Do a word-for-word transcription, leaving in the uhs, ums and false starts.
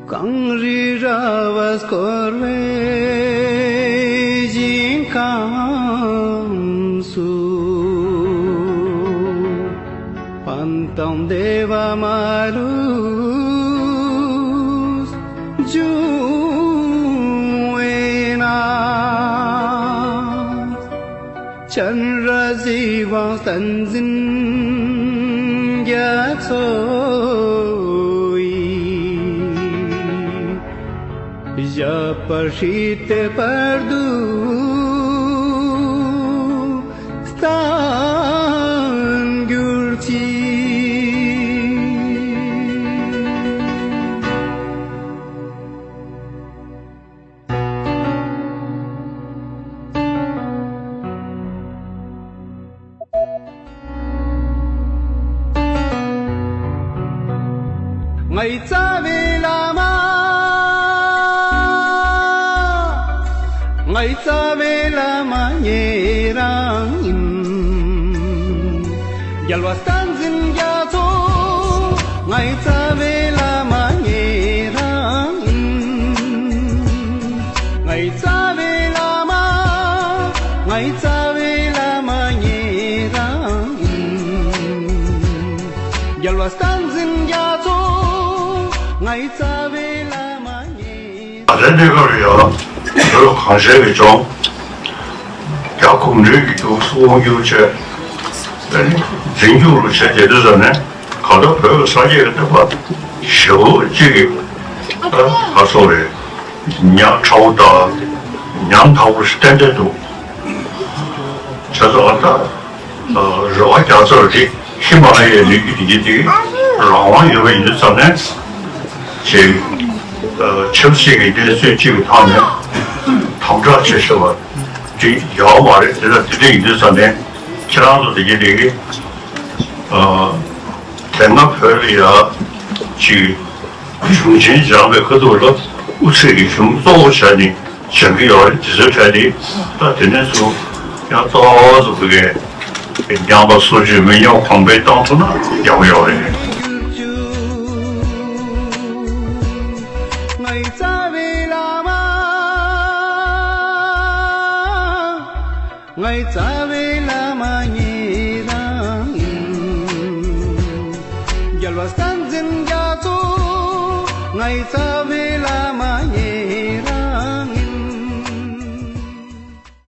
གངས་རི་ར་བས་བསྐོར་བའི་ཞིང་ཁམས་སུ། ཕན་དང་བདེ་བ་མ་ལུས་འབྱུང་བས་ན། སྤྱན་རས་གཟིགས་དབང་བསྟན་འཛིན་རྒྱ་མཚོ་ཡི། ཞབས་པད་བསིལ་ཏེ་བར་དུ་བརྟན་གྱུར་ཅིག། ངའི་རྩ་བའི་བླ་མ། ངའི་རྩ་བའི་བླ་མ་ཉེ་རང་ཡིན། རྒྱལ་བ་བསྟན་འཛིན་རྒྱ་མཚོ། ངའི་རྩ་བའི་བླ་མ་ཉེ་རང་ཡིན། ངའི་རྩ་བའི་བླ་མ། ངའི་རྩ་བའི་བླ་མ་ཉེ་རང་ཡིན། རྒྱལ་བ་བསྟན་འཛིན་རྒྱ་མཚོ། ངའི་རྩ་བའི་བླ་མ་ཉེ། ད་ལྟའི་གནས་སྐབས་ལ་ཡང་བོད་གངས་ཅན་གྱི་ལྗོངས་རྒྱ་གུང་ཁྲན་གྱིས་སྐྱོང་སྲུང་དབང་སྒྱུར་བྱས། འཛིན་སྐྱོང་རུ་བྱས་བསྡད་དུས་ཙམ་ནས། གང་ལྟར་བོད་ཀྱི་སངས་རྒྱས་ཀྱི་བསྟན་པ་ཞེ་པོ་ཅིག་གི་ཨ་ཧ་སོ་རེད། ཉག་ཕྲ་བོ་དང་ཉམ་ཐག་པོ་ཞིག་ཏན་ཏན་འདུག་བྱས་ཙང་ཨ་ད་རེ་བ་རྒྱ་མཚོར་རེད། ཧི་མ་ལ་ཡའི་ལི་རྒྱུད་འདི་དེ་རང་དབང་ཡོད་པ་ཡིན་དུས་ཙམ་ནས་ཅིག་ཆབ་སྲིད་ཀྱི་གནས་ཚུལ་གཅིག་གི་ཐོག་ནས་དམ་དྲག་བྱེད་ཤེས་པ་དེ་ཡོད་མ་རེད། དེ་ལ་དེ་འདྲ་ཡིན་དུས་ཙམ་ནས་ཁྱེད་རང་ཚོ་དེ་གའི་དེ་གའི་དེ་སྔ་བོད་ལ་ཡ་ཅིག་གཞུང་ཆེན་སྦྱངས་པའི་ཁ་ཐུག་ལ་དབུ་ཁྲིད་ཀྱི་གཞུང་གཙོ་བོ་བྱས་ནས་སྦྱང་གི་ཡོད་རེད། དེ་ཚོའི་གྲས་དེ་ད་དེ་ནས་བཟུང་ཡང་ཏོག་ཙམ་བོད་སྐད་ཉམས་པ་སོར་ཆུད་མི་ཉམས་གོང་འཕེལ་བཏང་ཐུབ་ན་ཡག་པོ་ཡོད་རེད། ངའི་རྩ་བའི་བླ་མ། ངའི་རྩ་བའི་བླ་མ་ཉེ་རང་ཡིན། རྒྱལ་བ་བསྟན་འཛིན་རྒྱ་མཚོ། ངའི་རྩ་